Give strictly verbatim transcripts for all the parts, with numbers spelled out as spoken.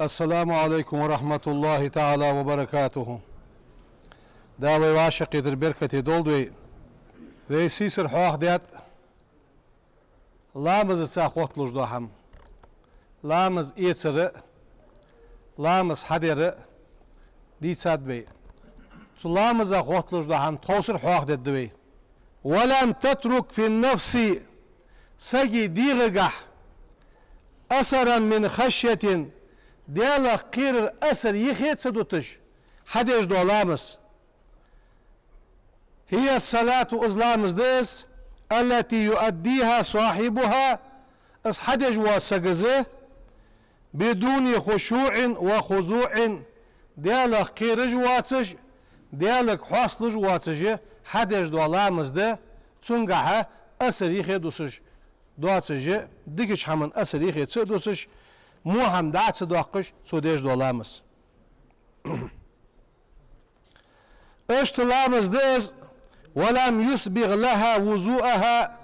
السلام عليكم ورحمة الله تعالى وبركاته. Дала вай вӀашагӀкхетар беркате долда вай. Вай сийсара хьоахадаьд ламазаца хотталуш дола хӀама. Ламаз эцар а, ламаз хьадар а дийцад вай. Цу ламаза хотталуш дола хӀама тховсара хьоахадергда вай. ولم تترك في النفس, сага дегӀагахь, أثرا من خشية, Даьлах кхерара асар юхе ца дуташ хьадеш дола ламаз. هي الصلاة, из ламаз да из, التي يؤديها صاحبها, из хьадеш вола саг из, بدون خشوع وخضوع, Даьлах кхераш воацаш, Даьлага хьоасталуш воацаш хьадеш дола ламаз да, цунгахьа асар юхе дусаш доацаш, дикача хӀаман асар юхе ца дусаш, во хӀама дӀа а ца доаккхаш, цо деш дола ламаз. Иштта ламаз да из, ولم يسبغ لها وضوءها.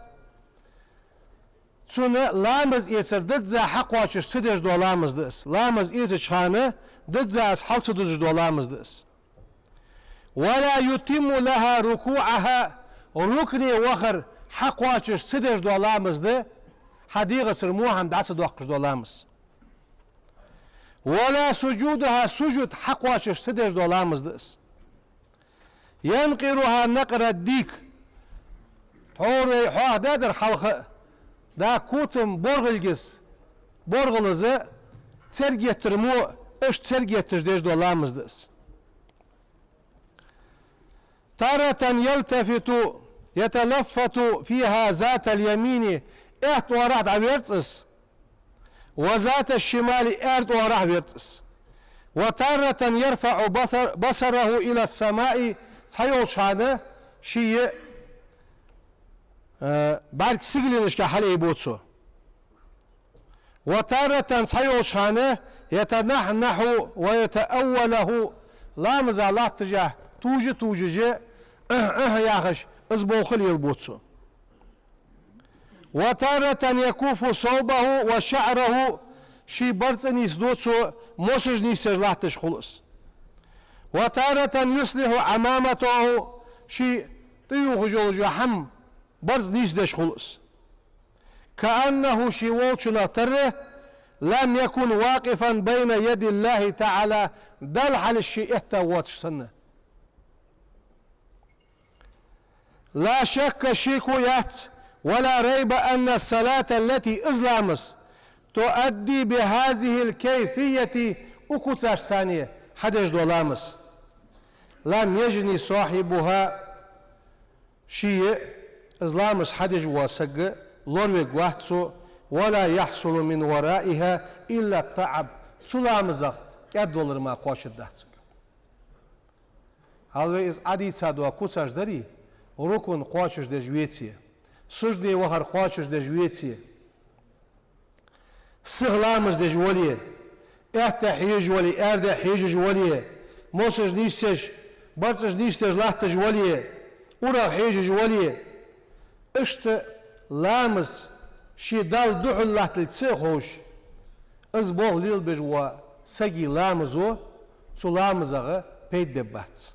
Цунна ламаз эцар дизза хьакхоачаш ца деш дола ламаз да из. Ламаз эцача хана дизза из хьал ца дузаш дола ламаз да из. ولا يتم لها ركوعها, рукуӀе вахар хьакхоачаш ца деш дола ламаз да, хьа дегӀацара во хӀама дӀа ца доаккхаш дола ламаз. ولا سجودها, сужуд хьакхоачаш ца деш дола ламаз да из. ينقرها نقر الديك. Тхьовра вай хьоахадаьдар хьалха а, да котам боргӀилгас, боргӀалаза цергеттар мо, иштта цергетташ деш дола ламаз да из. تارة يلتفت يتلفت فيها ذات اليمين, аьтта оагӀорахьа дӀаверза из, وذات الشمال, аьрда оагӀорахьа верза из. وتارة يرفع بصر-, بصره إلى السماء, цхьайолча хана ший, э, бӀарг сигаленашка хьалъайбу цо. وتارة, цхьайолча хана, يتنحنح ويتأوه, ламаза латташехь тувжа-тувжаш, «Ахь, ахь», яхаш, из болх лелабу цо. وتارة يكف ثوبه وشعره, ший барзкъа нийсду цо, мосаш нийсдеш латташ хул из. وتارة يصلح عمامته, ший тӀаювхаш йола хӀама, барзкъа нийсдеш хул из. كأنه, ше волчунах тара, لم يكن واقفا بين يدي الله تعالى, Далла хьалхашка ше этта воацаш санна. لا شك, шеко яц, ولا ريب أن الصلاة التي, из ламаз, تؤدى بهذه الكيفية, укх куцашца хьадеш дола ламаз, لم يجن صاحبها, ше, из ламаз хьадеш вола саг лоравергвац цо, ولا يحصل من ورائها إلا التعب, цу ламазах кӀаьдвалар мара кхоачаргдац цунга. Хьалха вай из Ӏодийца дола куцаш дарий, рукуӀ кхоачашдеш веце, сужуде вахар кхоачашдеш веце, сиха ламаз деш вале, аьтта хьежаш вале, аьрда хьежаш вале, мосаш нийсдеш, барзкъаш нийсдеш латташ вале, урагӀ хьежаш вале, иштта ламаз ше Далла духьал латталга ца ховш, из болх лелабеш вола сага ламазо, цу ламазах пайда бергбац.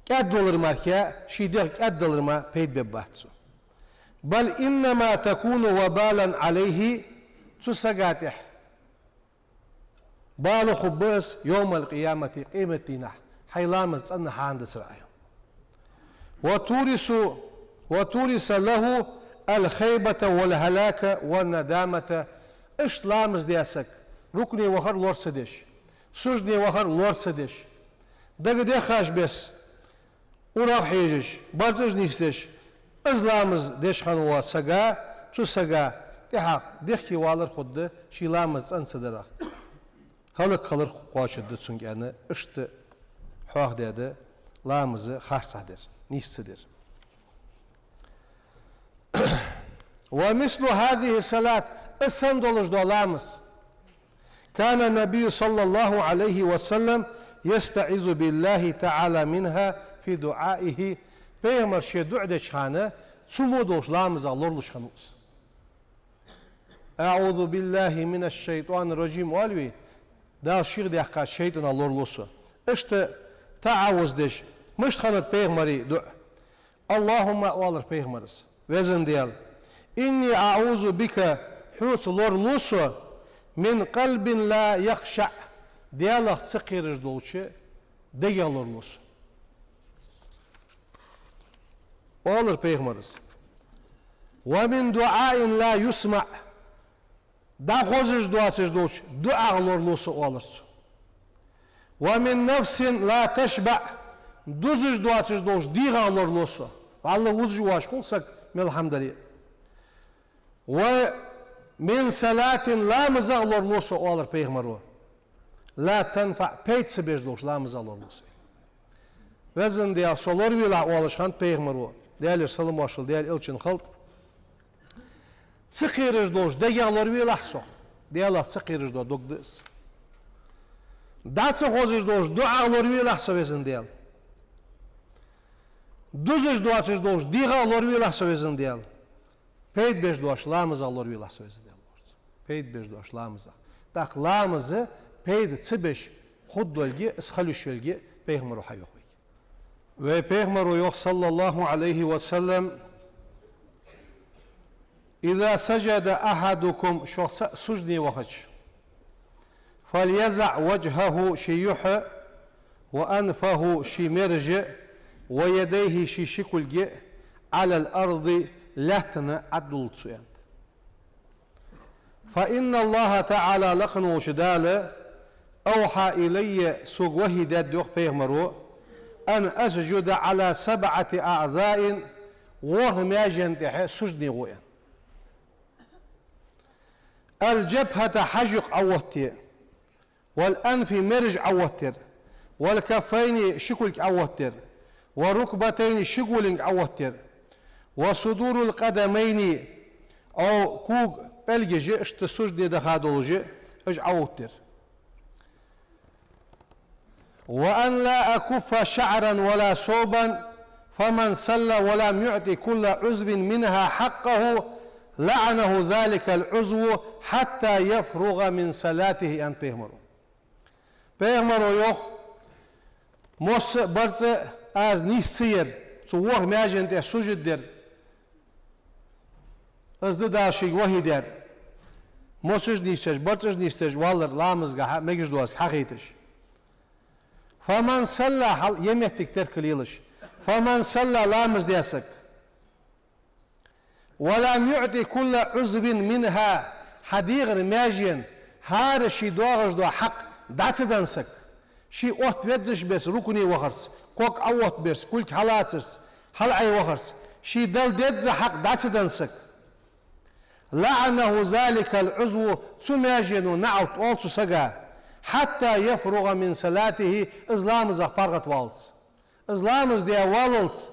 КӀаьдвалар мара, ший дегӀ кӀаьддалар мара пайда бергбац цо. بل إنما تكون وبالا عليه, цу сага тӀа бала хургба из يوم القيامة, къематдийнахьа, хьай ламаз цӀена хьа хьадацар Ӏа. وتورث، وتورث له الخيبة والهلاك والندامة. Иштта ламаз даь саг, рукуӀе вахар лора ца деш, сужуде вахар лора ца деш, дага дехаш бесса, урагӀ хьежаш, барзкъаш нийсдеш, из ламаз деш хинна вола сага, цу сага тӀехьагӀа дехке валар хургда, ший ламаз цӀена ца дарах. ХӀалакхилар кхоачаргда цунга, аьнна, иштта хьоахадаьд ламаз харцахьа дар, нийса ца дар. ومثل هذه الصلاة, из санна долаш дола ламаз, كان النبي صلى الله عليه وسلم يستعيذ بالله تعالى منها في دعائه. Пайхамар ший дуӀа деча хана цу мо долча ламазах лоралуш хиннав из. أعوذ بالله من الشيطان الرجيم оал вай, Дала шийх даьккхача шайтӀанах лоралу со. Иштта таӀавуз деш, мишта хиннад пайхамара дуӀа? اللهم, оалар пайхамара, Веза Даьла, إني أعوذ بك, хьоца лоралу со, من قلب لا يخشع, Даьлах ца кхераш долча дегах лоралу со. Оалар пайхамара: ومن دعاء لا يسمع, дӀахозаш доацаш долча дуӀах лоралу со, оалар цо. ومن نفس لا تشبع, дузаш доацаш долча дегӀах лоралу со. Валлахӏи, вузаш воацаш хул саг, мел хӀама дале а. ومن صلاة, ламазах лоралу со, оалар пайхамара. لا تنفع, пайда ца беш долча ламазах лоралу со. Веза Даьла, со лоравелахь, оалаш хиннад пайхамара, Даьлера салам-моаршал Даьла элчанна хилда. Ца кхераш долча дегах лоравелахь со, Даьлах ца кхераш дола дог да из. ДӀа ца хозаш долча дуӀах лоравелахь со, Веза Даьла. Дузаш доацаш долча дегӀах лоравелахь со, Веза Даьла. Пайда беш долча ламазах лоравелахь со, Веза Даьла, оалар цо. Пайда беш долча ламазах. ТӀаккха ламаз пайда ца беш хургдолга а, из хила йиш йолга а пайхамара хьайоах вайга. Вай пайхамара йоах, صلى الله عليه وسلم: إذا سجد أحدكم, шух цаӀ сужуде вахача, فليضع وجهه, ший юхь а, وأنفه, ший мераж а, ويديه, ший ши кулг а, على الأرض, лаьттана Ӏодуллалца, аьннад. فإن الله تعالى, лакха волча Дала, أوحى إلي, сога вахьи даьд, йоах пайхамара, أن أسجد على سبعة أعضاء, ворхӀ маьжен тӀа сужуде гӀо, аьнна. الجبهة, хьажа-юкъ Ӏооттае, والأنف, мераж Ӏооттаяр, والكفين, ши кулг Ӏооттаяр, والركبتين, ши голинг Ӏооттаяр, وصدور القدمين, укх кога пӀелгаш а, иштта сужуде даха долаш а, уж Ӏооттаяр. وأن لا أكف شعرا ولا ثوبا، فمن صلى ولم يعط كل عضو منها حقه، لعنه ذلك العضو حتى يفرغ من صلاته, аьннад пайхамара. Пайхамара йоах: мосса а, барзкъа а аз нийсса ца яр, цу ворхӀ маьжен тӀа сужуд дар, из да Дала шийга вахьи даьр. Моссаш а нийсдеш, барзкъаш а нийсдеш валар ламазгахьа мегаш доацилга хьахайташ. فمن صلى, хьал е моттиг теркал елаш. فمن صلى, ламаз даь саг. ولم يعط كل عضو منها, хьа дегӀа маьженна хӀара ший доагӀаш дола хьакъ дӀа ца денна саг. Ший оттавергвеш бесса рукуӀе вахарца, ког Ӏооттаберца, кулг хьалацарца, хьалъайвахарца, ший Дала дезза хьакъ дӀа ца денна саг. لعنه ذلك العضو, цу маьжено наӀалт оал цу сага, حتى يفرغ من صلاته, из ламазах паргӀатваллалца. Из ламаз даь валлалца.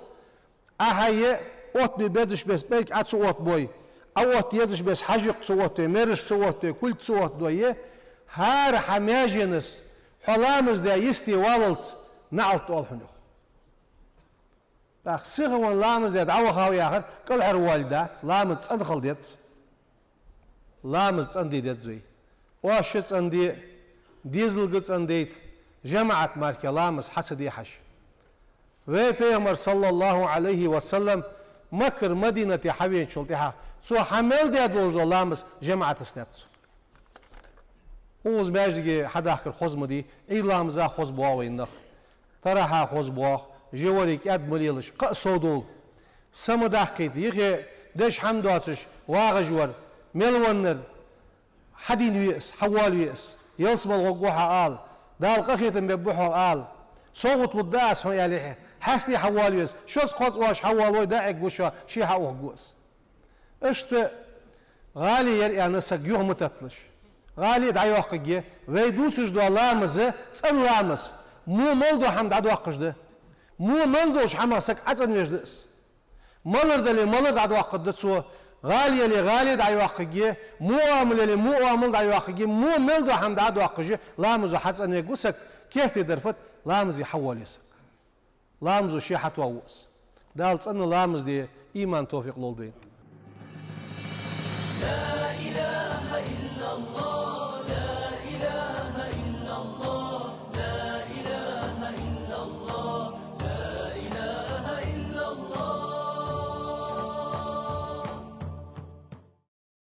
Ӏа хьа е оттабе безаш бесса пӀелг Ӏа ца оттабой, Ӏа оттае езаш бесса хьажа-юкъ ца оттадой, мераж ца оттадой, кулг ца оттадой, е хӀара хьа маьженас хьо ламаз даь йисте валлалца наӀалт оал хьона, йоах. ТӀаккха сихвенна ламаз даь дӀавахав яхар кӀалхарвалалга дац, ламаз цӀена хила деза. Ламаз цӀенде деза вай. Оаш а цӀенде, дезалга а цӀендайта, жамаӀат мара ламаз хьа ца де хьажа. Вай пайхамар, صلى الله عليه وسلم, Маккара Мадинате хьавеначул тӀехьагӀа цо хьа мел даь долаш дола ламаз жамаӀатаца даьд цо. Укхаза маьждиге хьадахкар хоза ма дий, Ӏуйра ламаза хоза боагӀа вайна нах, тарахьа хоза боагӀа, жавари кӀаьда ма лелаш, кхы а сов довла. Са ма даккхийта, юхе деш хӀама доацаш вагӀаш вар, мел веннар, хьадийна ве из, хьавоалаве из, ялсмала гӀоргва хьо ала, Дала къахетам бергба хьох ала, совгӀат лургда аз хьона аьле, хьаьсте хьавоалаве из, шозза-кхозза оаш хьавоалавой, дӀаэггва шо, ше хьаухаргва из. Иштта гӀала яр аьнна саг юха ма тетталаш. ГӀала дӀайоаккхаргья, вай дувцаш дола ламаз, цӀена ламаз, во мел дола хӀама дӀадоаккхаш да. Во мел долча хӀамах саг ӀацӀенвеш да из. Малар дале, малар дӀадоаккхаргда цо, ГӀала яле гӀала дӀайоаккхаргья, во оамал яле во оамал дӀайоаккхаргья, во мел дола хӀама дӀадоаккхаш, ламазо хьацӀенъергва саг, керте дар фуд, ламазе хьавоале саг. Ламазо ше хьатоаву из. Дала цӀена ламаз де иман, товфикъ лолда вайна.